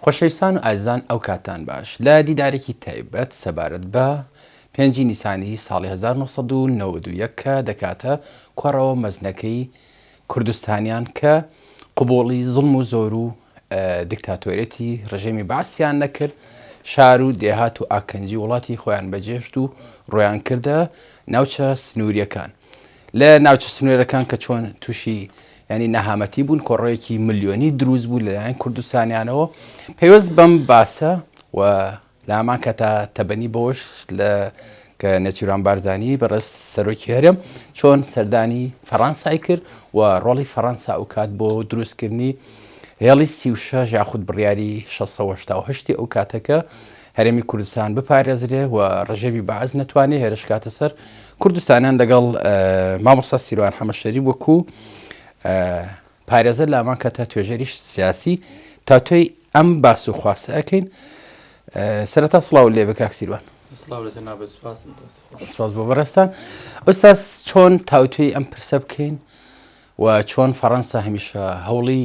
خۆشەویستان و ئازیزان ئەو کاتتان باش لە دیدارێکی تایبەت سەبارەت بە پێنجی نیسانی ساڵی 1991 کە دەکاتە کۆڕەوە مەزنەکەی کوردستانیان کە قبوڵی زوڵم و زۆر و دیکتاتۆرێتی ڕژێمی بەعسیان نەکرد، شار و دێهات و ئاکەنجی وڵاتی خۆیان بەجێشت و ڕۆیان کردە ناوچە سنووریەکان. لە ناوچە سنوورەکان کە چۆن تووشی ینی نەهامەتی بوون کۆڕۆیەکی ملیۆنی دروست بوو لەلایەن کوردستانیانەوە پەیوەست بەم باسە و لە هەمان کاتا تەبەنی بەوەش لە کە نێچیروان بارزانی بەڕێز سەرۆکی هەرێم چۆن سەردانی فەڕەنسای کرد و ڕۆڵی فەڕەنسا ئەو کات بۆ دروستکردنی هێڵی 36 یاخود بڕیاری 688 ئەو کاتەکە هەرێمی کوردستان بپارێزرێ و ڕژێمی بەعس نەتوانێ هێرش کاتە سەر کوردستانیان لەگەڵ مامۆستا سیروان حەمەشەری وەکو پارێزەر لامان کە تا توێژەری سیاسی تاتۆی ئەم باس و خواسە ئەکەین سەرەتا سڵاو لێ بە کاک سیروان. سڵاو لە جەنابت سپاس. سپاس بۆ بەڕێزتان. ئوستاز چۆن تاوتوێی ئەم پرسە بکەین و چۆن فەڕەنسا هەمیشە هەوڵی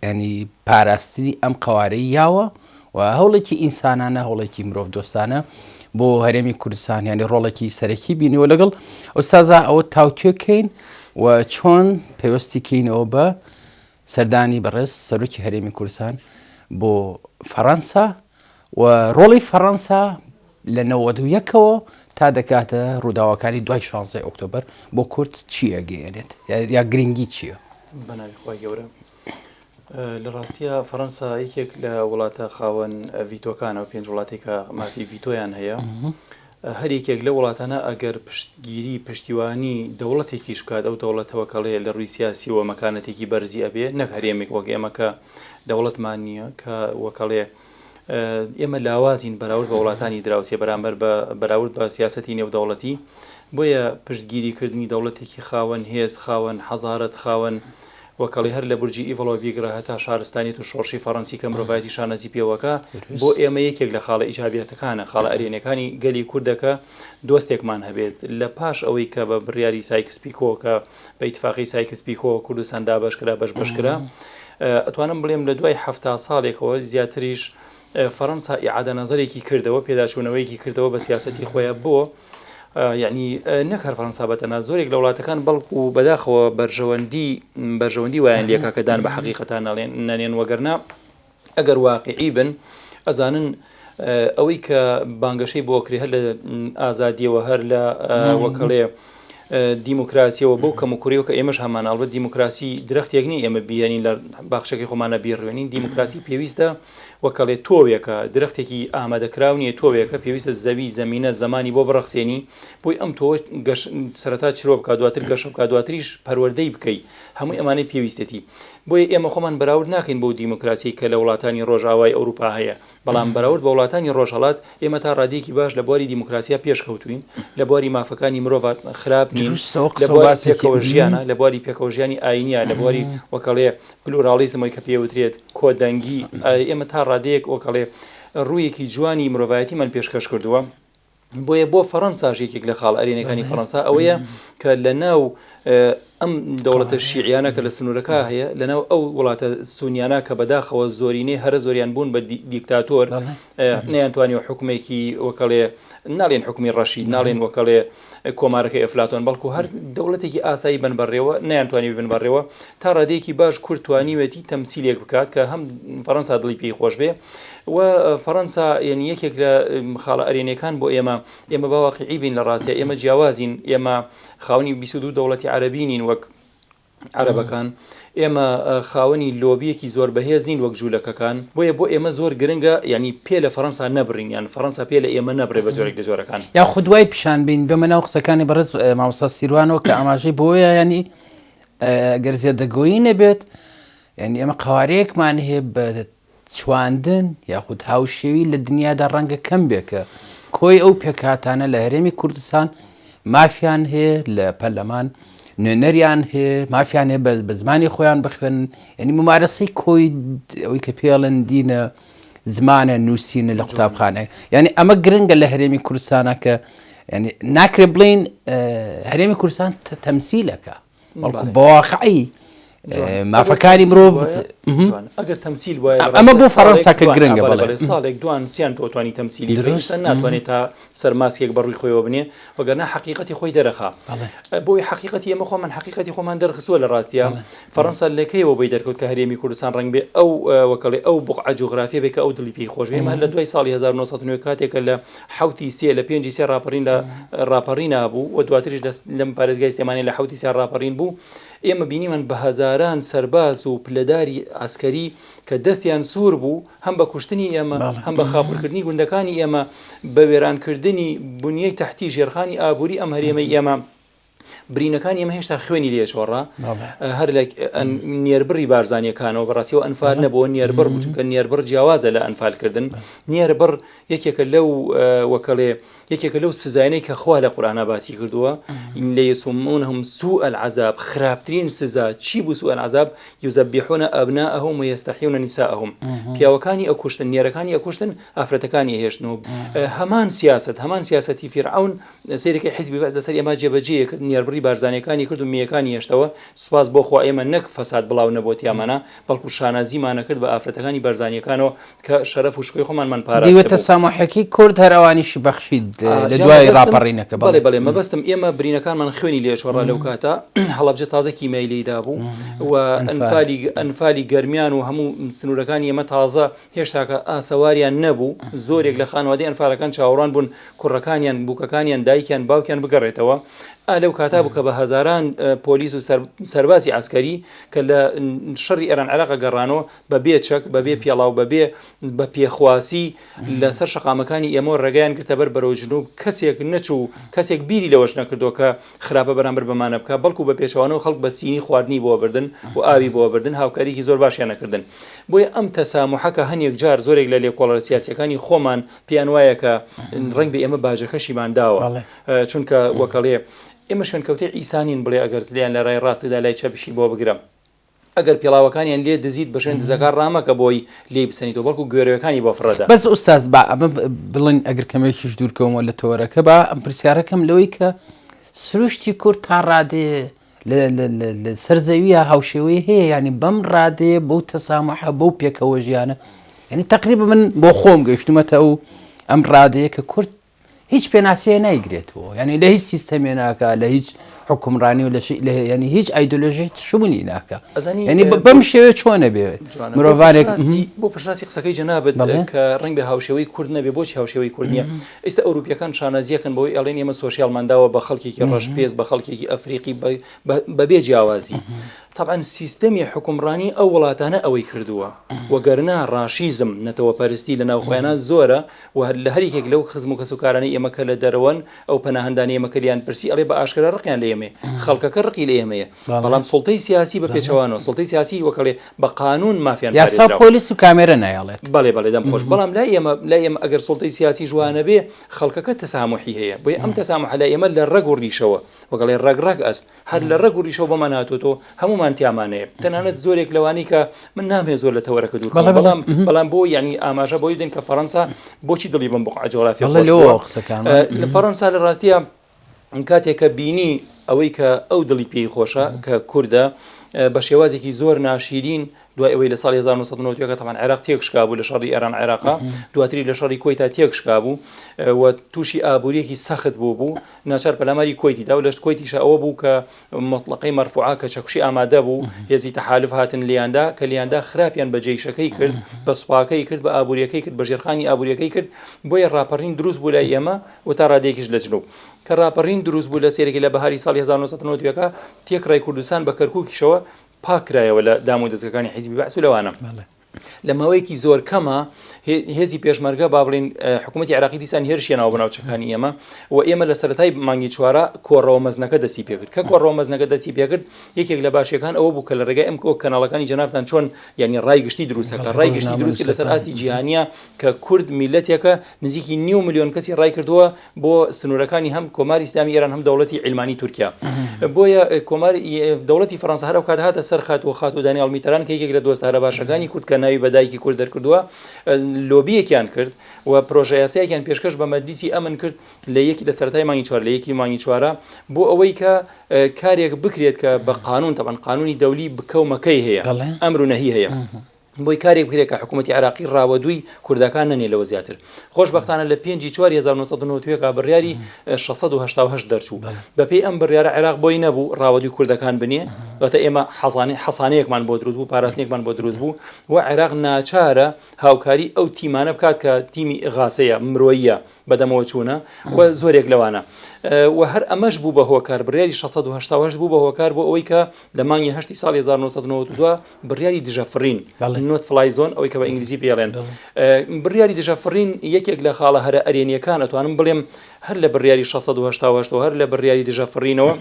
ینی پاراستنی ئەم قەوارەی یاوە و هەوڵێکی ئینسانانە هەوڵێکی مرۆڤ دۆستانە بۆ هەرێمی کوردستان یعنی ڕۆڵێکی سەرەکی بینیوە لەگەڵ ئوستازا ئەوە تاوتوێ کەین و چۆن پەیوەستی کەینەوە بە سەردانی بەڕێز سەرۆکی هەرێمی کوردستان بۆ فەڕەنسا و ڕۆڵی فەڕەنسا لە 91ەوە تا دەکاتە ڕووداوەکانی دوای 16 ئۆکتۆبەر بۆ کورد چی ئەگەیەنێت یا گرنگی چییە؟ بەناوی خوای گەورە لە ڕاستیە فەڕەنسا یەکێک لە وڵاتە خاوەن ڤیتۆکانە و پێنج وڵاتی کە مافی ڤیتۆیان هەیە هەر یەکێک لەو وڵاتانە ئەگەر پشتگیری، پشتیوانی، دەوڵەتێکیش بکات ئەو دەوڵەتە وەکەڵێ لە ڕووی سیاسیەوە مەکانەتێکی بەرزی ئەبێ نەک هەرێمێک وەک ئێمە کە دەوڵەتمان نییە کە وەکەڵێ ئێمە لاوازین بەراورد بە وڵاتانی دراوسێ بەرامبەر بە بەراورد بە سیاسەتی نێودەوڵەتی بۆیە پشتگیری کردنی دەوڵەتێکی خاوەن هێز خاوەن حەزارەت خاوەن وەکەڵی هەر لە بورجی ئیڤڵەوە بیگرە هەتا شارستانیەت و شۆڕشی فەڕەنسی کە مرۆڤایەتی شانازی پێوەکا، بۆ ئێمە یەکێک لە خاڵە ئیجابیاتەکانە، خاڵە ئەرێنیەکانی گەلی کوردە کە دۆستێکمان هەبێت. لە پاش ئەوەی کە بە بڕیاری سایکس پیکۆ کە بە ئیتفاقی سایکس پیکۆ کوردستان دابەش کرا، بەش بەش کرا، ئەتوانم بڵێم لە دوای 70 ساڵێکەوە زیاتریش فەڕەنسا ئیعادە نەزەرێکی کردەوە، پێداچوونەوەیەکی کردەوە بە سیاسەتی خۆیا بۆ یەعنی نەک هەر فەرەنسا بەتەنها زۆرێک لە وڵاتەکان بەڵکو بەداخەوە بەرژەوەندی بەرژەوەندی وایان لێکا کە دان بە حەقیقەتان نەڵێن نەنێن وەگەرنا ئەگەر واقعی بن ئەزانن ئەوەی کە بانگەشەی بۆ کرێ هەر لە ئازادیەوە هەر لە وەکەڵێ دیموکراسیەوە بەو کەم و کوڕیەوە کە ئێمەش هەمان ئەڵبەت دیموکراسی درەختێک نیە ئێمە بیهێنین لە باخچەکەی خۆمانە بیڕوێنین دیموکراسی پێویستە وەکەڵێ تۆوێکە درەختێکی ئامادەکراو نیە تۆوێکە پێویستە زەوی زەمینە زەمانی بۆ بڕەخسێنی بۆی ئەم تۆوە گەش سەرەتا چرۆ بکات دواتر گەشە بکات دواتریش پەروەردەی بکەی هەمووی ئەمانەی پێویستێتی بۆیە ئێمە خۆمان بەراورد ناکەین بەو دیموکراسی کە لە وڵاتانی ڕۆژئاوای ئەوروپا هەیە بەڵام بەراورد بە وڵاتانی ڕۆژهەڵات ئێمە تا ڕادەیەکی باش لە بواری دیموکراسیا پێشکەوتووین، لە بواری مافەکانی مرۆڤ خراپ نین، لە بواری پێکەوە ژیانە، لە بواری پێکەوە ژیانی ئایینیە، لە بواری وەکەڵێ پلوراڵیزم وەی کە پێی وترێت کۆدەنگی، ئێمە تا ڕادەیەک وەکەڵێ ڕوویەکی جوانی مرۆڤایەتیمان پێشکەش کردووە. بۆیە بۆ فەڕەنساش یەکێک لە خاڵە ئەرێنیەکانی فەڕەنسا ئەوەیە کە لە ناو ئەم دەوڵەتە شیعیانە کە لە سنوورەکە هەیە لە ناو ئەو وڵاتە سونیانە کە بەداخەوە زۆرینەی هەرە زۆریان بوون بە دیکتاتۆر نەیانتوانیوە حکومێکی وەکەڵێ ناڵێن حکومی ڕەشید ناڵێن وەکەڵێ کۆمارەکەی ئەفلاتۆن بەڵکو هەر دەوڵەتێکی ئاسایی بن بەڕێوە نەیانتوانی بن بەڕێوە تا ڕادەیەکی باش کورد توانیوێتی تەمسیلێک بکات کە هەم فەڕەنسا دڵی پێی خۆش بێ و فەڕەنسا یعنی یەکێک لە خاڵە ئەرێنیەکان بۆ ئێمە ئێمە با واقعی بین لە ڕاستیا ئێمە جیاوازین ئێمە خاوەنی 22 دەوڵەتی عەرەبی نین وەک عەرەبەکان ئێمە خاوەنی لۆبیەکی زۆر بەهێز نین وەک جوولەکەکان بۆیە بۆ ئێمە زۆر گرنگە یعنی پێ لە فەڕەنسا نەبڕین یان فەڕەنسا پێ لە ئێمە نەبڕێ بە جۆرێک لە جۆرەکان. یاخود وای پیشان بین بێمە ناو قسەکانی بەڕێز مامۆستا سیروانەوە کە ئاماژەی بۆیە ینی گەر زێدەگۆیی نەبێت یعنی ئێمە قوارەیەکمان هەیە بە چواندن یاخود هاوشێوی لە دنیادا ڕەنگە کەم بێ کە کۆی ئەو پێکهاتانە لە هەرێمی کوردستان مافیان هەیە لە پەرلەمان نوێنەریان هەیە مافیان هەیە بە زمانی خۆیان بخوێنن یعنی ممارەسەی کۆی ئەوەی کە پێڵێن دینە زمانە نووسینە لە قوتابخانە یعنی ئەمە گرنگە لە هەرێمی کوردستانە کە یعنی ناکرێ بڵین هەرێمی کوردستان تەمسیلەکە بەڵکو بەواقعی. مافەکانی مرۆڤ ئەگەر تەمسیل وایە ئەمە بۆ فەڕەنسا کە گرنگە بەڵێ ساڵێک دوان سیان تۆ توانی تەمسیلی دروست ناتوانێت تا سەر ماسکێک بەڕووی خۆیەوە بنێ وەگەرنا حەقیقەتی خۆی دەرەخا بۆی حەقیقەتی ئێمە خۆمان حەقیقەتی خۆمان دەرخستووە لە ڕاستیا فەڕەنسا لەکەیەوە بۆی دەرکەوت کە هەرێمی کوردستان ڕەنگ بێ ئەو وەکەڵێ ئەو بقعە جوغرافیە بێ کە ئەو دڵی پێی خۆش بێ ئێمە لە دوای ساڵی 1990 کاتێکە لە حوتی سێ لە پێنجی سێ ڕاپەڕین لە ڕاپەڕینا بوو و دواتریش لەم پارێزگای سلێمانی لە حوتی سێ ڕاپەڕین بوو ئێمە بینیمان بە هەزاران سەرباز و پلەداری عەسکەری کە دەستیان سوور بوو هەم بە کوشتنی ئێمە، هەم بە خاپوورکردنی گوندەکانی ئێمە، بە وێرانکردنی بنیەی تەحتی ژێرخانی ئابووری ئەم هەرێمەی ئێمە، برینەکانی ئێمە هێشتا خوێنی لێ چۆڕا، هەر لە نێربڕی بارزانییەکانەوە، بەڕاستیەوە ئەنفال نەبووە، نێربڕ بوو، چونکە نێربڕ جیاوازە لە ئەنفالکردن، نێربڕ یەکێکە لەو وەکەڵێ یەکێکە لەو سزایانەی کە خوا لە قورئانا باسی کردووە ليسومونهم سوء العذاب خراپترین سزا چی بوو سوء العذاب يذبحون أبناءهم ويستحيون نساءهم پیاوەکانی ئەکوشتن نێرەکانی ئەکوشتن ئافرەتەکانی هێشتن و هەمان سیاست هەمان سیاسەتی فیرعەون سەیرەکەی حیزبی بەعس لەسەر ئێمە جێبەجێ کرد نێربڕی بارزانیەکانی کرد و میەکانی هێشتەوە سوپاس بۆ خوا ئێمە نەک فەساد بڵاو نەبووە تیامانە بەڵکو شانازیمانە کرد بە ئافرەتەکانی بارزانیەکانەوە کە شەرەف و شکۆی خۆمانمان پاراستبوو. دیوە تەساموحەکەی کورد هەر ئەوانیشی بەخشید لە دوای ڕاپەڕینەکە. بەڵێ بەڵێ مەبەستم ئێمە برینەکانمان خوێنی لێ چۆڕا لەو کاتە هەڵەبجە تازە کیمیای لێی دابوو و ئەنفالی ئەنفالی گەرمیان و هەموو سنوورەکانی ئێمە تازە هێشتاکە ئاسەواریان نەبوو زۆرێک لە خانەوادەی ئەنفالەکان چاوەڕوان بوون کوڕەکانیان بووکەکانیان دایکیان باوکیان بگەڕێتەوە ئا لەو کاتە بوو کە بە هەزاران پۆلیس و سەربازی عەسکەری کە لە شەڕی ئێران عێراق گەڕانەوە بە بێ چەک، بە بێ پێڵاو، بە بێ بە پێخواسی لە سەر شەقامەکانی ئێمەوە ڕێگایان گرتە بەر بەرەو جنوب، کەسێک نەچوو، کەسێک بیری لەوەش نەکردەوە کە خراپە بەرامبەر بەمانە بکا، بەڵکو بە پێچەوانەوە خەڵک بە سینی خواردنی بۆ بردن و ئاوی بۆ بردن، هاوکارییەکی زۆر باشیان ئەکردن. بۆیە ئەم تەساموحە کە هەنێک جار زۆرێک لە لێکۆڵەرە سیاسییەکانی خۆمان پێیان وایە کە ڕەنگبێ ئێمە باجەکەشیمان داوە، چونکە وەکەڵێ ئێمە شوێنکەوتەی عیسا نین بڵێ ئەگەر زلیان لە رای ڕاستت دا لای چەپیشی بۆ بگرە. ئەگەر پێڵاوەکانیان لێ دزیت بە شوێن دزەکان ڕامەکە بۆی لێی بسەنیتەوە بەڵکو گوێرەوەکانی بۆ فڕەدە. بەس ئوستاز با ئەمە بڵێن ئەگەر کەمێکیش دوورکەومەوە لە تەوەرەکە با ئەم پرسیارەکەم لەوەی کە سروشتی کورد تا ڕادەیە لە سەر زەویە هاوشێوەی هەیە ینی بەم ڕادەیە بەو تەسامحە بەو پێکەوە ژیانە یعنی تقریبا من بۆ خۆم گەیشتومەتە ئەو ئەم ڕادەیە کە کورد هیچ پێناسەیە نایگرێتەوە یعنی لە هیچ سیستەمێ ناکا لە هیچ حکومڕانی و لە ینی هیچ ئایدۆلۆژی شمولی ناکا ینی بەم شێوێ چۆنە بێ مرۆڤانێک بۆ پشتڕاستی قسەکەی جەنابت کە ڕەنگ بێ هاوشێوەی کورد نەبێ بۆچی هاوشێوەی کورد نییە ئێستا ئەوروپیەکان شانازیەکەن بەوەی ئەڵێن ئێمە سۆشیالمان داوە بە خەڵکێکی ڕەش پێست بە خەڵکێکی ئەفریقی بەبێ جیاوازی تەبعەن سیستەمی حوکمڕانی ئەو وڵاتانە ئەوەی کردووە، وەگەرنا ڕاشیزم، نەتەوەپەرستی لە ناوخۆیانا زۆرە و لە هەر یەکێک لەو خزم و کەسوکارانەی ئێمە کە لە دەرەوەن، ئەو پەناهەندانەی ئێمە کە لێیان پرسی ئەڵێ بە ئاشکرا ڕقیان لە ئێمەیە، خەڵکەکە ڕقی لە ئێمەیە، بەڵام سوڵتەی سیاسی بە پێچەوانەوە، سوڵتەی سیاسی وەک ئەڵێ بە قانوون مافیان یاسا و پارێزراوە. پۆلیس و کامێرە نایەڵێت. بەڵێ بەڵێ دەم خۆش، بەڵام لای ئێمە لای ئێمە ئەگەر سوڵتەی سیاسیش وا نەبێ خەڵکەکە تەساموحی هەیە، بۆیە ئەم تەساموحە لای ئێمە لە ڕەگ و ڕیشەوە وەک ئەڵێ ڕەگ ڕەگ ئەست، هەر لە ڕەگ و ڕیشەوە بۆمان هاتووەتەوە، هەموومان تیامانەیە. تەنانەت زۆرێک لەوانەی کە من نامەوێت زۆر لە تەوەرەکە دوور بکەمەوە، بەڵام بەڵام بۆ یانی ئاماژە بەوەی بدەین کە فەڕەنسا بۆچی دڵی بەم بوقعە جوغرافیە خۆش بووە. لە فەڕەنسا لە ڕاستییا کاتێک کە بینی ئەوەی کە ئەو دڵی پێی خۆشە کە کوردە بە شێوازێکی زۆر ناشیرین دوای ئەوەی لە ساڵی 1991 تەبعەن عێراق تێکشکابوو لە شەڕی ئێران عێراقا دواتری لە شەڕی کۆیتا تێکشکابوو و تووشی ئابووریەکی سەخت بوو بوو ناچار پەلاماری کۆیتی دا و لە کۆیتیشە ئەوە بوو کە مطلقەی مەرفوعە کە چەکوشی ئامادە بوو هێزی تەحالف هاتن لیاندا کە لیاندا خراپیان بە جەیشەکەی کرد بە سوپاکەی کرد بە ئابووریەکەی کرد بە ژێرخانی ئابووریەکەی کرد بۆیە ڕاپەڕین دروست بوو لای ئێمە و تا ڕادەیەکیش لە جنوب کە ڕاپەڕین دروست بوو لە سێرەکی لە بەهاری ساڵی 1991 تێکڕای کوردستان بە کەرکووکیشەوە پاک کرایەوە لە دام و دەزگەکانی حیزبی بەعس و لەوانە. لە ماوەیەکی زۆر کەمە هێزی پێشمەرگە با بڵین حکوومەتی عراقی دیسان هێرشی ناو بە ناوچەکانی ئێمە و ئێمە لە سەرەتای مانگی چوارە کۆڕەوە مەزنەکە دەستی پێکرد کە کۆڕەوە مەزنەکە دەستی پێکرد یەکێک لە باشەکان ئەوە بوو کە لە ڕێگای ئەم کۆ کەناڵەکانی جەنابتان چۆن یعنی ڕای گشتی دروستەکە ڕای گشتی دروست کرد لەسەر ئاستی جیهانیە کە کورد میلەتێکە نزیکی نیو ملیۆن کەسی ڕای کردووە بۆ سنوورەکانی هەم کۆماری ئیسلامی ئێران هەم دەوڵەتی عیلمانی تورکیا بۆیە کۆماری دەوڵەتی فەرەنسا هەر ئەو کات هاتە سەر خات و خاتوو دانیال میتەران کە یەکێک لە دۆستە هەرە باشەکانی کورد کە. ناوی بە دایکی کورد دەرکردووە لۆبیەکیان کرد و پرۆژە یاسایەکیان پێشکەش بە مەجلیسی ئەمن کرد لە یەکی لە سەرەتای مانگی چوار لە یەکی مانگی چوارە بۆ ئەوەی کە کارێک بکرێت کە بە قانون تەبەن قانونی دەولی بکە و مەکەی هەیە ئەمر و نەهی هەیە. بۆی کارێک بکرێت کە حکوومەتی عێراقی ڕاوەدووی کوردەکان نەنێ لەوە زیاتر. خۆشبەختانە لە پێنجی چواری 1991 بڕیاری 688 دەرچوو. بەپێی ئەم بڕیارە عێراق بۆی نەبوو ڕاوەدووی کوردەکان بنێ، واتە ئێمە حەزانێ حەسانەیەکمان بۆ دروست بوو، پاراستنێکمان بۆ دروست بوو و عێراق ناچارە هاوکاری ئەو تیمانە بکات کە تیمی ئیغاسەیە، مرۆییە، بەدەمەوە چوونە و زۆرێک لەوانە و هەر ئەمەش بوو بە هۆکار بڕیاری 688 بوو بە هۆکار بۆ ئەوەی کە لە مانگی هەشتی ساڵی 1992 بڕیاری دژە فڕین not fly zone ئەوەی کە بە ئینگلیزی پێڵێن بڕیاری دژە فڕین یەکێک لە خاڵە هەرە ئەرێنیەکان ئەتوانم بڵێم هەر لە بڕیاری 688 هەر لە بڕیاری دژە فڕینەوە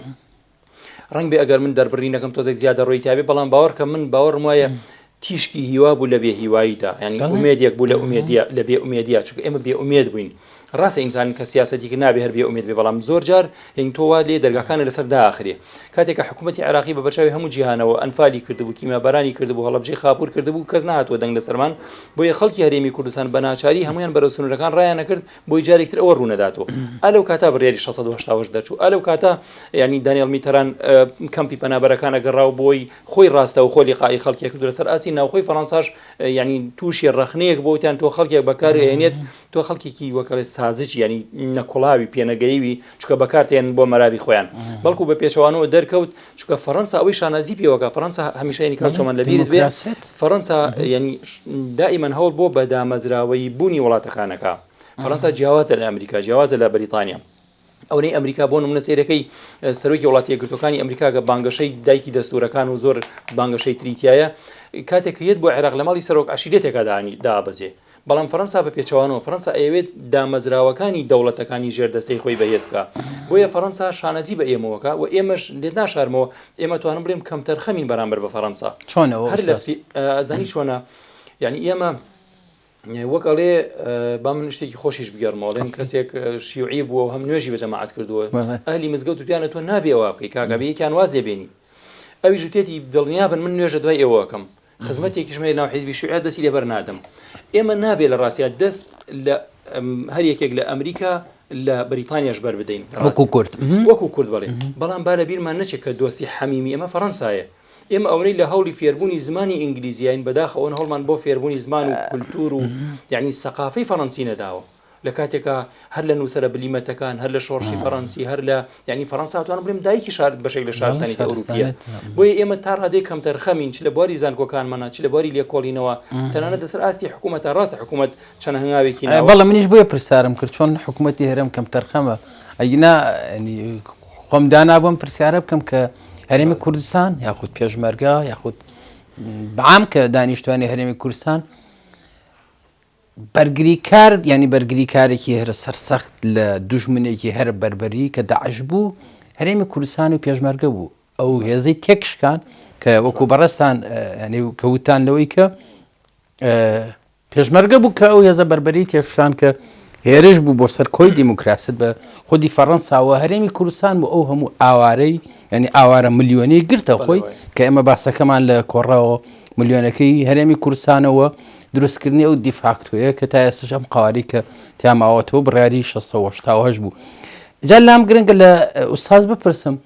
ڕەنگ بێ ئەگەر من دەربڕینەکەم تۆزێک زیادە ڕۆی تیاێ بەڵام باوەڕکە من باوەڕم وایە تیشکی هیوا بوو لە بێ هیواییدا یانی ئومێدێک بوو لە ئومێدیا لە بێ ئومێدیا چونکە ئێمە بێ ئومێد بووین ڕاستە ئینسان کە سیاسەتی کرد نابێ هەر بێ ئومێد بێ بەڵام زۆر جار یانی تۆ وا لێ دەرگاکانت لەسەر داخرێ کاتێک کە حکوومەتی عێراقی بە بەرچاوی هەموو جیهانەوە ئەنفالی کردبوو کیمیابارانی کردبوو هەڵەبجەی خاپوور کردبوو کەس نەهاتووە دەنگ لەسەرمان بۆیە خەڵکی هەرێمی کوردستان بە ناچاری هەموویان بەرەو سنوورەکان ڕایانەکرد بۆی جارێک تر ئەوە ڕوونەداتەوە ئا لەو کاتە بڕیاری 688 دەرچوو ئا لەو کاتە یانی دانیێل میتەران کەمپی پەنابەرەکان ئەگەڕاو بۆی خۆی ڕاستەوخۆ لیقائی خەڵکێک کرد و لەسەر ئاستی ناوخۆی فەڕەنساش یانی تووشی ڕەخنەیەک بۆ وتیان تۆ خەڵکێک بەکار ئەهێنێت تۆ خەڵکێکی وەکەڵێ سازشی یانی نەکوڵاوی پێنەگەیوی چونکە بەکارتێن بۆ مەرامی خۆیان بەڵکو بە پێچەوانەوە دەرکەوت چونکە فەڕەنسا ئەوەی شانازی پێوەکە فەڕەنسا هەمیشە یانی کاک چۆمان لەبیرت بێ فەڕەنسا یانی دائیمەن هەوڵ بۆ بە دامەزراوەیی بوونی وڵاتەکانەکە فەڕەنسا جیاوازە لە ئەمریکا جیاوازە لە بەریتانیا ئەونەی ئەمریکا بۆ نمونە سەیرەکەی سەرۆکی وڵاتی یەکگرتوەکانی ئەمریکا کە بانگەشەی دایکی دەستورەکان و زۆر بانگەشەی تری تایە کاتێک کە یەت بۆ عێراق لە ماڵی سەرۆک عەشیرەتێکا دابەزێ بەڵام فەرەنسا بە پێچەوانەوە فەرەنسا ئەیەوێت دامەزراوەکانی دەوڵەتەکانی ژێر دەستەی خۆی بەهێز بکا بۆیە فەرەنسا شانازی بە ئێمەوەکە و ئێمەش لێت ناشارمەوە ئێمە توانم بڵێم کەمتەرخەمین بەرامبەر بە فەرەنسا چۆنەوە هەر لە ئەزانی چۆنە یعنی ئێمە وەک ئەڵێ با من شتێکی خۆشیش بگێڕمەوە ئەڵێن کەسێک شیوعی بووە و هەم نوێژی بە جەماعەت کردووە ئەهلی مزگەوت وتیانە تۆ نابێ ئەوە بکەی کاکە بێ یەکیان واز لێ بێنی ئەویش وتێتی دڵنیابن من نوێژە دوای ئێوە ئەکەم خزمەتێکیشم هەیە ناو حیزبی شیوعی دەستی لێ بەرنادەم ئێمە نابێ لە ڕاستیا دەست لە هەر یەکێک لە ئەمریکا لە بەریتانیاش بەر بدەین وەکو کورد وەکو کورد بەڵێ بەڵام با لە بیرمان نەچێت کە دۆستی حەمیمی ئێمە فەڕەنسایە ئێمە ئەونەی لە هەوڵی فێربوونی زمانی ئینگلیزیین بەداخەوە هەوڵمان بۆ فێربوونی زمان و کولتوور و یعنی سەقافەی فەڕەنسی نەداوە لە کاتێکا هەر لە نووسەرە بلیمەتەکان هەر لە شۆڕشی فەڕەنسی هەر لە یعنی فەڕەنسا توانم بڵێم دایکی شار بەشێک لە شارستانی ئەوروپیە بۆیە ئێمە تا ڕادەیەک کەمتەرخەمین چ لە بواری زانکۆکانمانە چ لە بواری لێکۆڵینەوە تەنانەت لەسەر ئاستی حکوومەتە ڕاستە حکوومەت چەند هەنگاوێکی ناوە بەڵێ منیش بۆیە پرسیارم کرد چۆن حکوومەتی هەرێم کەمتەرخەمە ئەگینا خۆم دانابووم پرسیارە بکەم کە هەرێمی کوردستان یاخود پێشمەرگە یاخود بەعام کە دانیشتوانی هەرێمی کوردستان بەرگریکار یانی بەرگریکارێکی هەرە سەرسەخت لە دوژمنێکی هەرە بەربەری کە داعش بوو هەرێمی کوردستان و پێشمەرگە بوو ئەو هێزەی تێکشکان کە وەکو بەڕێزتان ینی کەوتان لەوەی کە پێشمەرگە بوو کە ئەو هێزە بەربەری تێکشکان کە هێرش بوو بۆ سەر کۆی دیموکراست بە خودی فەڕەنساوە هەرێمی کوردستان بۆ ئەو هەموو ئاوارەی یعنی ئاوارە ملیۆنی گرتە خۆی کە ئێمە باسەکەمان لە کۆڕەوە ملیۆنەکەی هەرێمی کوردستانەوە دروستکردنی ئەو دیفاکتۆیە کە تا ئێستش ئەم قواری کە تیا ماوەتەوە بڕیاری 688 بوو جا لام گرنگە لە ئوستاز بپرسم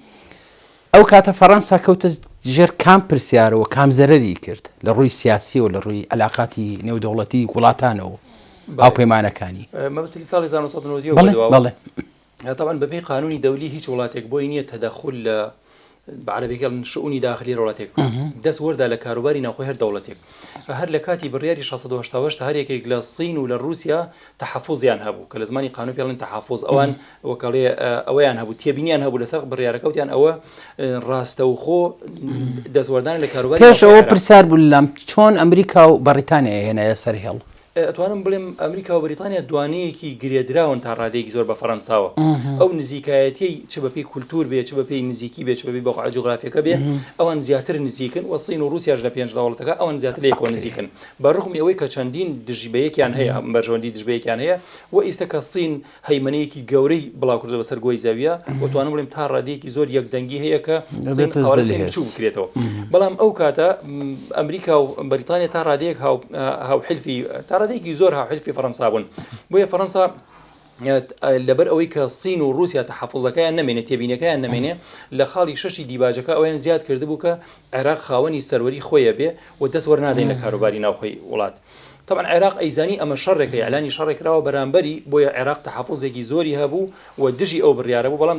ئەو کاتە فەڕەنسا کەوتە ژێر کام پرسیارەوە کام زەرەری کرد لە ڕووی سیاسیەوە لە ڕووی علاقاتی نێودەوڵەتی وڵاتانەوە هاوپەیمانەکانی مەبەستی ساڵی 1990 بەڵێ تەبعەن بەپێی قانونی دەولی هیچ وڵاتێک بۆی نییە تەدەخول لە بە عەرەبیەکە ئەڵێن شئونی داخلی هەر وڵاتێک بکات دەست وەردا لە کاروباری ناوخۆی هەر دەوڵەتێک هەر لە کاتی بڕیاری 688 هەر یەکێک لە صین و لە رووسیا تەحەفوزیان هەبوو کە لە زمانی قانون پێ ئەڵێن تەحەفوز ئەوان وەکەڵێ ئەوەیان هەبوو تێبینیان هەبوو لەسەر بڕیارەکە وتیان ئەوە ڕاستەوخۆ دەستوەردان لە کاروباری پێش ئەوە پرسیار بوو لام چۆن ئەمریکا و بەڕیتانیا هێنایە سەر هێڵ؟ ئەتوانم بڵێم ئەمریکا و بەریتانیا دوانەیەکی گرێدراون تا ڕادەیەکی زۆر بە فەرەنساوە. ئەو نزیکایەتیەی چ بەپێی کولتوور بێ، چ بەپێی نزیکی بێ، چ بەپێی بەقعە جوگرافیەکە بێ، ئەوان زیاتر نزیکن و سین و ڕووسیاش لە پێنج دەوڵەتەکە ئەوان زیاتر لە یەکەوە نزیکن. بە ڕوغمی ئەوەی کە چەندین دژ بەیەکیان هەیە، بەرژەوەندی دژ بەیەکیان هەیە و ئیستە کە سین هەیمەنەیەکی گەورەی بڵاو کردووە بەسەر گۆی زەویە و توانم بڵێم تا ڕادەیەکی زۆر یەکدەنگی هەیە کە سین دەبێتە قەوارەی سین زلهێز. بچووک بکرێتەوە. بەڵام ئەو کاتە ئەمریکا و بەریتانیا تا ڕادەیەک هاو هاوحیلفی تا ڕادەیەکی زۆر هاوحیلفی فەرەنسا بوون. بۆیە فەرەنسا لەبەر ئەوەی کە سین و ڕووسیا تەحەفوزەکەیان نەمێنێ، تێبینیەکەیان نەمێنێ، لە خاڵی شەشی دیباجەکە ئەوەیان زیاد کردبوو کە عێراق خاوەنی سەروەری خۆیە بێ و دەست وەرنادەین لە کاروباری ناوخۆی وڵات. تەبعەن عێراق ئەیزانی ئەمە شەڕێکە، ئیعلانی شەڕێک کراوە بەرامبەری، بۆیە عێراق تەحەفوزێکی زۆری هەبوو و دژی ئەو بڕیارە بوو، بەڵام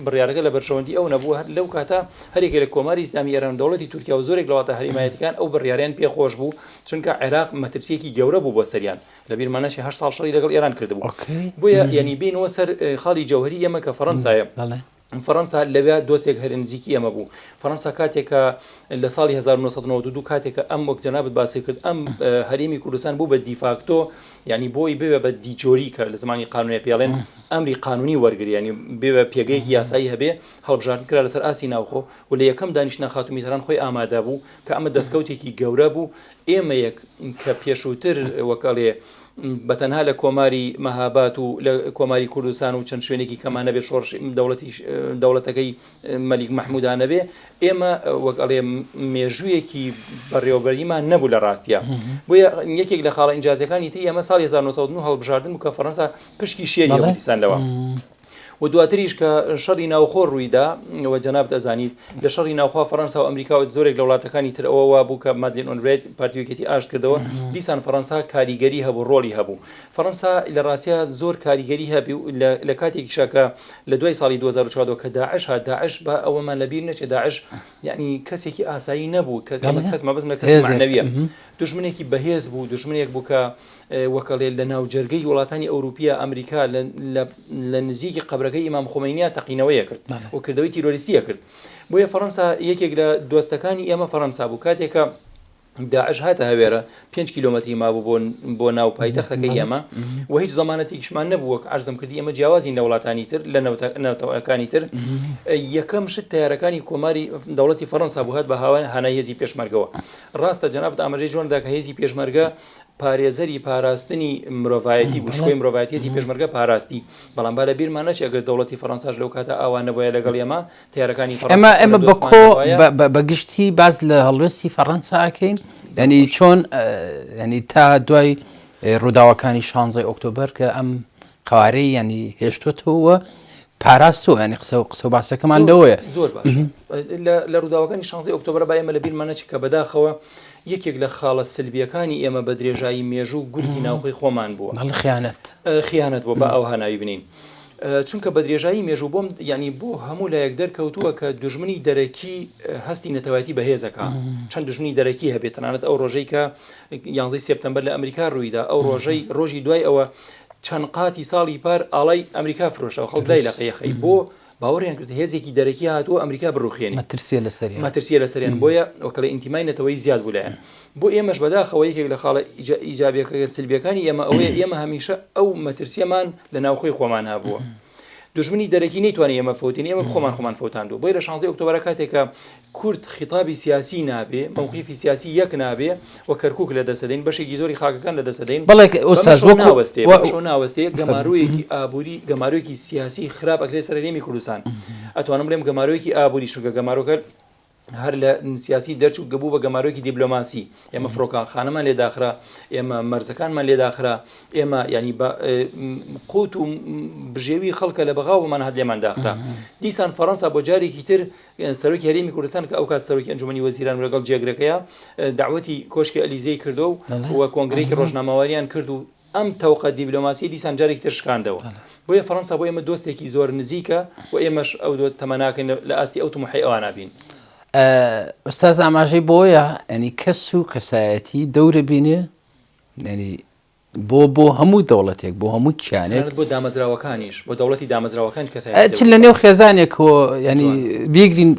بڕیارەکە لە بەرژەوەندی ئەو نەبوو، هەر لەو کاتە هەریەکە لە کۆماری ئیسلامی ئێران و دەوڵەتی تورکیا و زۆرێک لە وڵاتە هەرێمایەتیەکان ئەو بڕیارەیان پێ خۆش بوو، چونکە عێراق مەترسیەکی گەورە بوو بۆ سەریان، لە بیرمان نەچێ هەشت ساڵ شەڕی لەگەڵ ئێران کردبوو. بۆیە یانی بێینەوە سەر خاڵی جەوهەری ئێمە کە فەڕەنسایە. فەڕەنسا لەوێ دۆستێک هەرە نزیکی ئێمە بوو. فەڕەنسا کاتێک کە لە ساڵی 1992 کاتێک کە ئەم وەک جەنابت باسی کرد ئەم هەرێمی کوردستان بوو بە دیفاکتۆ یعنی بۆی ببێ بە دیجۆری کە لە زمانی قانونێ پێڵێن ئەمری قانونی وەرگری ینی بێ پێگەیەکی یاسایی هەبێ هەڵبژاردن کرا لەسەر ئاستی ناوخۆ و لە یەکەم دانیشتنا خاتوو میتران خۆی ئامادە بوو کە ئەمە دەستکەوتێکی گەورە بوو ئێمەیەک کە پێشووتر وەکەڵێ بە تەنها لە کۆماری مەهابات و لە کۆماری کوردستان و چەند شوێنێکی کەمان نەبێ شۆڕش دەوڵەتی دەوڵەتەکەی مەلیک مەحمودا نەبێ ئێمە وەک ئەڵێ مێژوویەکی بەڕێوەبەریمان نەبوو لە ڕاستیە بۆیە یەکێک لە خاڵە ئینجازەکانی تری ئێمە ساڵی 1990 هەڵبژاردن بوو کە فەڕەنسا پشکی شێری هەبوو دیسان لەوە. و دواتریش کە شەڕی ناوخۆ ڕوویدا و جەنابت ئەزانیت لە شەڕی ناوخوا فەڕەنسا و ئەمریکا و زۆرێک لە وڵاتەکانی تر ئەوە وابوو کە مادلین ئۆلبرایت پارتی یەکێتی ئاشت کردەوە دیسان فەڕەنسا کاریگەری هەبوو ڕۆڵی هەبوو فەڕەنسا لە ڕاستیا زۆر کاریگەری هەبوو لە کاتێکیشا کە لە دوای ساڵی 2014 کە داعش هات داعش بە ئەوەمان لەبیر نەچێت داعش یعنی کەسێکی ئاسایی نەبوو کە کەس مەبەستم لە کەسی مەعنەویە دوژمنێکی بەهێز بوو دوژمنێک بوو کە وەکەڵێ لە ناوجەرگەی وڵاتانی ئەوروپیە ئەمریکا لە نزیکی قەبرەکەی ئیمام خومەینیا تەقینەوەیە کرد و کردەوەی تیرۆریستیە کرد بۆیە فەڕەنسا یەکێک لە دۆستەکانی ئێمە فەڕەنسا بوو کاتێکە داعش هاتە هەوێرە 5 کیلۆمەتری مابوو بۆ بۆ ناو پایتەختەکەی ئێمە و هیچ زەمانەتێکیشمان نەبوو وەک عەرزم کردی ئێمە جیاوازین لە وڵاتانی تر لە نەتەوەکانی تر یەکەم شت تیارەکانی کۆماری دەوڵەتی فەڕەنسا بوو هات بە هاوان هانای هێزی پێشمەرگەوە ڕاستە جەنابت ئاماژەی جوان دا کە هێزی پێشمەرگە پارێزەری پاراستنی مرۆڤایەتی بوو، شکۆی مرۆڤایەتی هێزی پێشمەرگە پاراستی، بەڵام با لە بیرمان نەچێ ئەگەر دەوڵەتی فەڕەنساش لەو کاتە ئاوا نەبوایە لەگەڵ ئێمە، تەیارەکانی فەڕەنسا ئێمە ئێمە ئەگەر بە دۆستمان کۆ نەبوایە. بە بە بە گشتی باس لە هەڵوێستی فەڕەنسا ئەکەین یانی چۆن یانی تا دوای ڕووداوەکانی شانزەی ئۆکتۆبەر کە ئەم قەوارەی یانی هێشتۆتەوە پاراستووە یانی قسە و قسە و باسەکەمان زۆر لەوەیە. زۆر باشە لە لە ڕووداوەکانی شانزەی ئۆکتۆبەرە با ئێمە لە بیرمان نەچێت کە بەداخەوە یەکێک لە خاڵە سلبییەکانی ئێمە بە درێژایی مێژوو گورزی ناوخۆی خۆمان بووە. بەڵێ خیانەت. خیانەت بووە با ئاوها ناوی بنێین. چونکە بە درێژایی مێژوو بۆم یانی بۆ هەموو لایەک دەرکەوتووە کە دوژمنی دەرەکی هەستی نەتەوایەتی بەهێزەکە چەند دوژمنی دەرەکی هەبێت تەنانەت ئەو ڕۆژەی کە یانزەی سێپتەمبەر لە ئەمریکا ڕوویدا ئەو ڕۆژەی ڕۆژی دوای ئەوە چەند قاتی ساڵی پار ئاڵای ئەمریکا فرۆشەوە خەڵک لای لە قەیەخەی بۆ باوەڕیان کرد هێزێکی دەرەکی هاتووە ئەمریکا بڕوخێنێ مەترسیە لەسەریان مەترسیە لەسەریان بۆیە وەکەڵی ئینتیمای نەتەوەی زیاد بوو لایەن بۆ ئێمەش بەداخەوە یەکێک لە خاڵە ئیجابیەکە سلبیەکانی ئێمە ئەوەیە ئێمە هەمیشە ئەو مەترسیەمان لە ناوخۆی خۆمان هەبووە دوژمنی دەرەکی نەیتوانی ئێمە فەوتین ئێمە خۆمان خۆمان فەوتاندووە بۆیە لە شانزەی ئۆکتۆبەرە کاتێکە کورد خیتابی سیاسی نابێ مەوقیفی سیاسی یەک نابێ و کەرکوک لە دەست دەدەین بەشێکی زۆری خاکەکان لە دەست دەدەین بەڵێ ئوستاز بەمەشەوە وەکو ناوەستێ وە بەمەشەوە ناوەستێ گەمارۆیەکی ئابووری گەمارۆیەکی سیاسی خراپ ئەکرێت سەر هەرێمی کوردستان ئەتوانم بڵێم گەمارۆیەکی ئابووری چونکە گەمارۆکە هەر لە سیاسی دەرچوو گەبوو بە گەمارۆیەکی دیبلۆماسی ئێمە فڕۆکەخانەمان لێ داخرا ئێمە مەرزەکانمان لێ داخرا ئێمە ینی بە قوت و بژێوی خەڵکە لە بەغاوە بۆمان هات لێمان داخرا دیسان فەڕەنسا بۆ جارێکی تر سەرۆکی هەرێمی کوردستان کە ئەوکات سەرۆکی ئەنجومەنی وەزیران و لەگەڵ جێگرەکەیە دەعوەتی کۆشکی ئەلیزێی کردو و کۆنگرەیەکی ڕۆژنامەوانیان کرد و ئەم تەوقە دیبلۆماسیە دیسان جارێکی تر شکاندەوە بۆیە فەڕەنسا بۆ ئێمە دۆستێکی زۆر نزیکە و ئێمەش ئەو دۆ تەمەناکەین لە ئاستی ئەو تموحەی ئەوانە بین. ئوستاز ئاماژەی بۆیە ینی کەس و کەسایەتی دەورە بینێ ینی بۆ بۆ هەموو دەوڵەتێک بۆ هەموو کیانێک تەنانەت بۆ دامەزراوەکانیش بۆ دەوڵەتی دامەزراوەکانیش کەسایەتی چ لە نێو خێزانێکەوە ینی بیگرین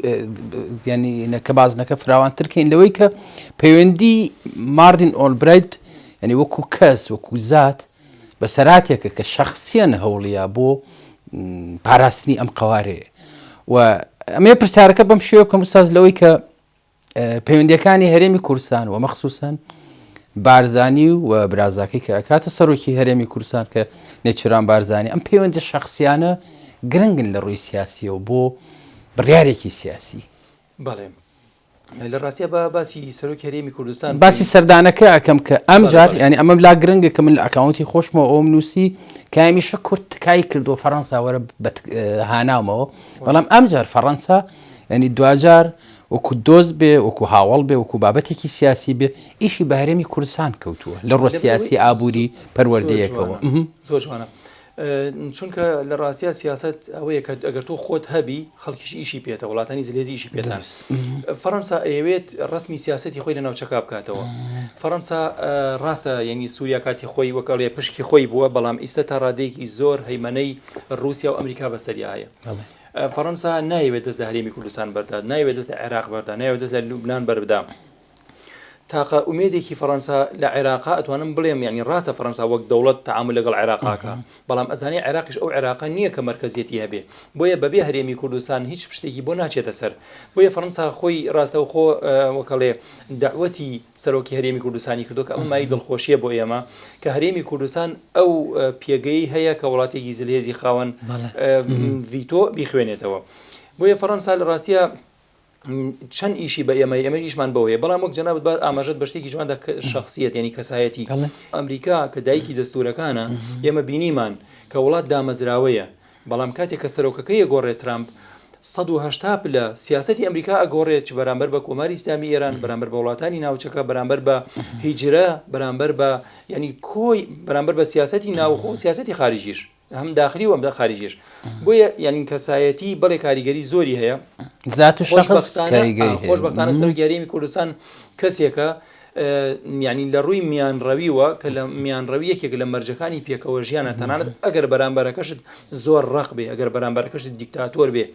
ینی نەکە بازنەکە فراوانتر کەین لەوەی کە پەیوەندی ماردین ئۆلبرایت. یعنی وەکو کەس وەکو زات بەسەراتێکە کە شەخسیەن هەوڵیا بۆ پاراستنی ئەم قەوارەیە و ئەمێ پرسیارەکە بەم شێوە بکەم ساز لەوەی کە پەیوەندیەکانی هەرێمی کوردستان و مەخسوسەن بارزانی و برازاکەی کە ئەکاتە سەرۆکی هەرێمی کوردستان کە نێچیران بارزانی ئەم پەیوەندی شخصیانە گرنگن لە ڕووی سیاسیەوە بۆ بڕیارێکی سیاسی. بەڵێ لە ڕاستیا با باسی سەرۆکی هەرێمی کوردستان باسی سەردانەکە ئەکەم کە ئەم جار ینی ئەمەم لا گرنگە کە من لە ئەکاونتی خۆشمەوە ئەوم نووسی کە هەمیشە کورد تکای کردو فەڕەنسا وەرە هانامەوە بەڵام ئەم جار فەڕەنسا ینی دواجار وەکو دۆست بێ، وەکو هاوەڵ بێ، وەکو بابەتێکی سیاسی بێ، ئیشی بە هەرێمی کوردستان کەوتووە لە ڕووە سیاسی، ئابووری، پەروەردەیەکەوە. زۆر جوانە. چونکە لە ڕاستیا سیاسەت ئەوەیە کە ئەگەر تۆ خۆت هەبی خەڵکیش ئیشی پێتە وڵاتانی زلهێزی ئیشی پێتان. فەڕەنسا ئەیەوێت ڕەسمی سیاسەتی خۆی لە ناوچەکە بکاتەوە. فەڕەنسا ڕاستە یعنی سووریا کاتی خۆی وەک ئەڵێ پشکی خۆی بووە بەڵام ئیستا تا ڕادەیەکی زۆر هەیمەنەی ڕووسیا و ئەمریکا بەسەریا هەیە. فەڕەنسا نایەوێت دەست لە هەرێمی کوردستان بەردات، نایەوێت دەست لە عێراق بەردا، نایەوێت دەست لە لوبنان بەربدا. تاقە ئومێدێکی فەڕەنسا لە عێراقا ئەتوانم بڵێم یعنی ڕاستە فەڕەنسا وەک دەوڵەت تەعامول لەگەڵ عێراقاکە بەڵام ئەزانێ عێراقیش ئەو عێراقە نییە کە مەرکەزیەتی هەبێ بۆیە بەبێ هەرێمی کوردستان هیچ شتێکی بۆ ناچێتە سەر بۆیە فەڕەنسا خۆی ڕاستەوخۆ وەکەڵێ دەعوەتی سەرۆکی هەرێمی کوردستانی کردو کە ئەمە مایەی دڵخۆشیە بۆ ئێمە کە هەرێمی کوردستان ئەو پێگەی هەیە کە وڵاتێکی زلهێزی خاوەن ڤیتۆ بیخوێنێتەوە بۆیە فەڕەنسا لە ڕاستیە چەند ئیشی بە ئێمە ئێمە ئیشمان بەوەیە بەڵام وەک جەنابت با ئاماژەت بە شتێکی جواندا کە شخصیت یعنی کەسایەتی ئەمریکا کە دایکی دەستورەکانە ئێمە بینیمان کە وڵات دامەزراوەیە بەڵام کاتێک کە سەرۆکەکەی ئەگۆڕێت ترامپ 180 پلە سیاسەتی ئەمریکا ئەگۆڕێت چ بەرامبەر بە کۆماری ئیسلامی ئێران بەرامبەر بە وڵاتانی ناوچەکە بەرامبەر بە هیجرە بەرامبەر بە یعنی کۆی بەرامبەر بە سیاسەتی ناوخۆ سیاسەتی خارجیش هەم داخلی و هەم خارجیش بۆیە یعنی کەسایەتی بەڵێ کاریگەری زۆری هەیە زات و شخص کاریگەری هەیە. خۆشبەختانە سەرۆکی هەرێمی کوردستان کەسێکە یانی لە ڕووی میانڕەویوە کە لە میانڕەوی یەکێک لە مەرجەکانی پێکەوە ژیانە تەنانەت ئەگەر بەرامبەرەکەشت زۆر ڕق بێ ئەگەر بەرامبەرەکەشت دیکتاتۆر بێ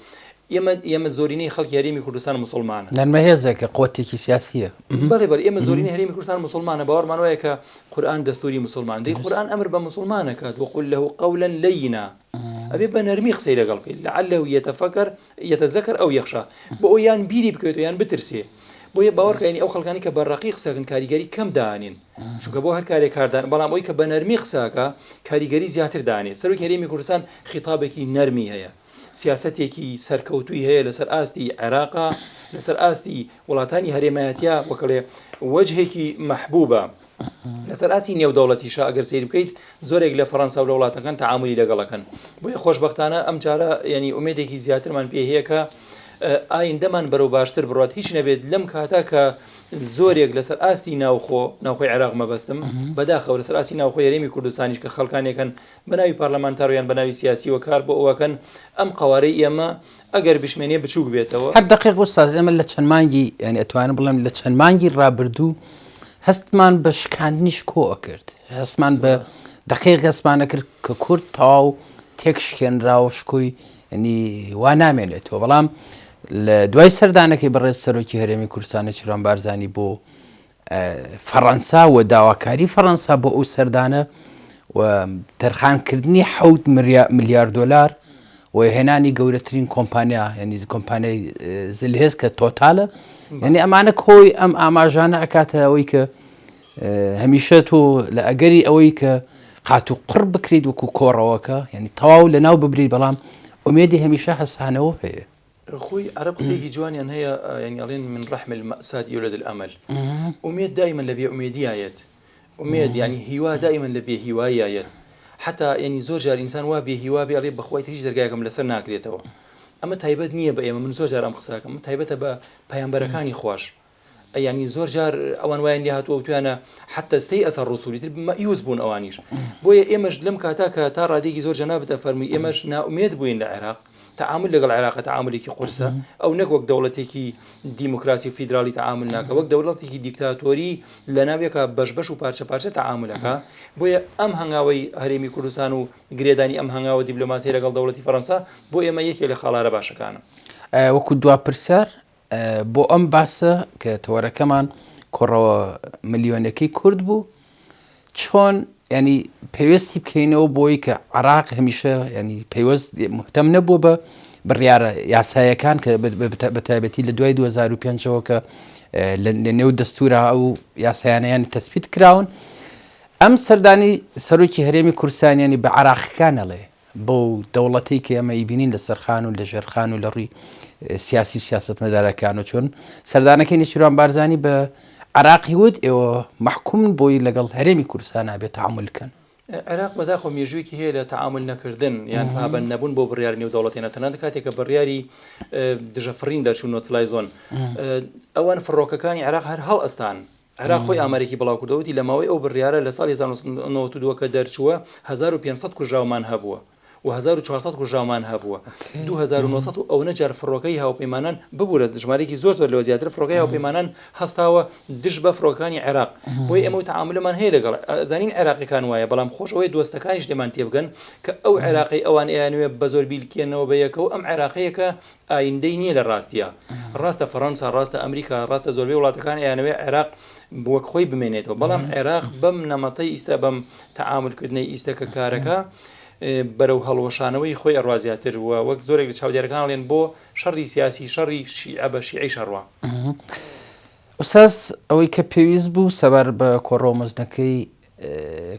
ئێمە ئێمە زۆرینەی خەڵکی هەرێمی کوردستان مسلمانە نەرمە هێزێکە قوتێکی سیاسیە بەڵێ بەڵێ ئێمە زۆرینەی هەرێمی کوردستان مسلمانە باوەڕمان وایە کە قورئان دەستوری مسلمان دەی قورئان ئەمر بە مسلمانەکات وقل له قولا لینا ئەبێ بە نەرمی قسەی لەگەڵ بکەیت لعله يتفکر يتذكر او يخشى بۆ ئەوەی یان بیری بکەوێتەوە یان بترسێ بۆیە باوەڕکە یانی ئەو خەڵکانی کە بە ڕەقی قسەکەن کاریگەری کەم دانین چونکە بۆ هەر کارێک کاردان بەڵام ئەوی کە بە نەرمی قسەکە کاریگەری زیاتر دانێ سەرۆکی هەرێمی کوردستان خیتابێکی نەرمی هەیە سیاسەتێکی سەرکەوتووی هەیە لەسەر ئاستی عێراقا لەسەر ئاستی وڵاتانی هەرێمایەتیا وەکڵێ وەجهێکی مەحبوبە لەسەر ئاستی نێودەوڵەتیشا ئەگەر سەیر بکەیت زۆرێک لە فەڕەنسا و لە وڵاتەکان تەعامولی لەگەڵەکەن بۆیە خۆشبەختانە ئەم جارە یعنی ئومێدێکی زیاترمان پێ هەیە کە ئایندەمان بەرەو باشتر بڕات هیچ نەبێت لەم کاتا کە زۆرێک لەسەر ئاستی ناوخۆ ناوخۆی عێراق مەبەستم بەداخەوە لەسەر ئاستی ناوخۆی هەرێمی کوردستانیش کە خەڵکانێکن بە ناوی پەرلەمانتارویان بە ناوی سیاسیوە کار بۆ ئەوەکەن ئەم قەوارەی ئێمە ئەگەر بشمێنێ بچووک بێتەوە. هەر دەقیق ئوستاز ئێمە لە چەند مانگی یانی ئەتوانم بڵێم لە چەند مانگی ڕابردوو هەستمان بە شکاندنی شکۆ ئەکرد هەستمان بە دەقیق هەستمان ئەکرد کە کورد تەواو تێک شکێنراوە شکۆی ینی وا نامێنێتەوە بەڵام لە دوای سەردانەکەی بەڕێز سەرۆکی هەرێمی کوردستان نێچیرڤان بارزانی بۆ فەڕەنسا و داواکاری فەڕەنسا بۆ ئەو سەردانە و تەرخانکردنی حەوت ملیار دۆلار و هێنانی گەورەترین کۆمپانیا یعنی کۆمپانیای زلهێز کە تۆتالە یعنی ئەمانە کۆی ئەم ئاماژانە ئەکاتە ئەوەی کە هەمیشە تۆ لە ئەگەری ئەوەی کە قات و قڕ بکریت وەکو کۆڕەوەکە یعنی تەواو لە ناو ببریت بەڵام ئومێدی هەمیشە هەسانەوە هەیە. خۆی عەرەب قسەیەکی جوانیان هەیە یانی ئەڵێن من رحم المأساة یولد الامل ئومێد دایما لە بێ ئومێدیا یەت ئومێد یانی هیوا دایما لە بێ هیواییا یەت حتا یانی زۆر جار ئینسان وا بێ هیوا بێ ئەڵێ بەخوای تر هیچ دەرگایەکم لەسەر ناکرێتەوە ئەمە تایبەت نییە بە ئێمە من زۆر جار ئەم قسەکەم تایبەتە بە پەیامبەرەکانی خواش یانی زۆر جار ئەوان وایان لێ هاتووە وتویانە حتى استيأس الرسل تر مەئیوس بوون ئەوانیش بۆیە ئێمەش لەم کاتا کە تا ڕادێکی زۆر جەنابت ئەفەرمووی ئێمەش نائومێد بووین لە عێراق تەعامول لەگەڵ عێراق تەعامولێکی قورسە ئەو نەک وەک دەوڵەتێکی دیموکراسی و فیدراڵی تەعامول ناکە وەک دەوڵەتێکی دیکتاتۆری لە ناوێکا بەش بەش و پارچە پارچە تەعامولەکە بۆیە ئەم هەنگاوەی هەرێمی کوردستان و گرێدانی ئەم هەنگاوە دیبلۆماسی لەگەڵ دەوڵەتی فەرەنسا بۆ ئێمە یەکێک لە خاڵارە باشەکانە. وەکو دوا پرسیار بۆ ئەم باسە کە تەوەرەکەمان کۆڕەوە ملیۆنەکەی کورد بوو. چۆن ینی پەیوەستی بکەینەوە بۆی کە عراق هەمیشە ینی پەیوەست مهتەم نەبووە بە بڕیارە یاسایەکان کە بە تایبەتی لە دوای 2005ەوە کە لە نێو دەستورا ئەو یاسایانەیان تەسپیت کراون ئەم سەردانی سەرۆکی هەرێمی کوردستانیانی بە عراقەکان ئەڵێ بەو دەوڵەتەی کە ئێمە ئیبینین لە سەرخان و لە ژێرخان و لە ڕووی سیاسی و سیاسەتمەدارەکان و چۆن سەردانەکەی نێچیروان بارزانی بە عراقی وت ئێوە مەحکومن بۆی لەگەڵ هەرێمی کوردستان نابێت تەعامول کەن. عێراق بەداخەوە مێژوویەکی هەیە لە تەعامول نەکردن یان پابەند نەبوون بۆ بڕیاری نێودەوڵەتیانە تەنانەت کاتێک کە بڕیاری دژە فڕین دەرچوو no fly zone ئەوان فڕۆکەکانی عێراق هەر هەڵئەستان عێراق خۆی ئامارێکی بڵاوکردەوە وتی لە ماوەی ئەو بڕیارە لە ساڵی 1992 کە دەرچووە 1500 کوژراومان هەبووە و 1400 کوژراومان هەبووە 2900 و ئەونە جار فڕۆکەی هاوپەیمانان ببورە ژمارەیەکی زۆر زۆر لەوە زیاتر فڕۆکەی هاوپەیمانان هەستاوە دژ بە فڕۆکانی عێراق بۆیە ئێمە و تەعامولمان هەیە لەگەڵ زانین عێراقیەکان وایە بەڵام خۆش ئەوەیە دۆستەکانیش لێمان تێبگەن کە ئەو عێراقی ئەوان ئەیانوێ بە زۆر بیلکێنەوە بە یەکەوە ئەم عێراقەیەکە ئایندەی نییە لە ڕاستیا. ڕاستە فەڕەنسا، ڕاستە ئەمریکا، ڕاستە زۆربەی وڵاتەکان ئەیانەوێ عێراق وەک خۆی بمێنێتەوە، بەڵام عێراق بەم نەمەتەی ئیستا بەم تەعامولکردنەی ئیستا کە کارەکە بەرەو هەڵوەشانەوەی خۆی ئەڕوا زیاتر و وەک زۆرێک لە چاودێرەکان ئەڵێن بۆ شەڕی سیاسی شەڕی شیعە بە شیعەیش ئەڕوا. ئوستاز ئەوەی کە پێویست بوو سەبارەت بە کۆڕەوە مەزنەکەی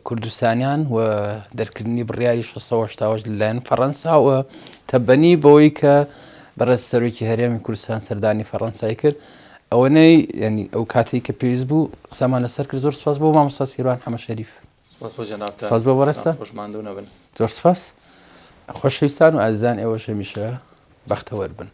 کوردستانیان و دەرکردنی بڕیاری 688 لەلایەن فەڕەنسا و تەبەنی بەوەی کە بەڕێز سەرۆکی هەرێمی کوردستان سەردانی فەڕەنسای کرد ئەوەنەی ینی ئەو کاتێک کە پێویست بوو قسەمان لەسەر کرد زۆر سپاس بۆ مامۆستا سیروان حەمە شەریف سپاس بۆ جەنابتان سپاس بۆ بەڕێزتان خۆش ماندوو نەبن زۆر سپاس خۆشەویستان و ئازیزان ئێوەش هەمیشە بەختەوەر بن.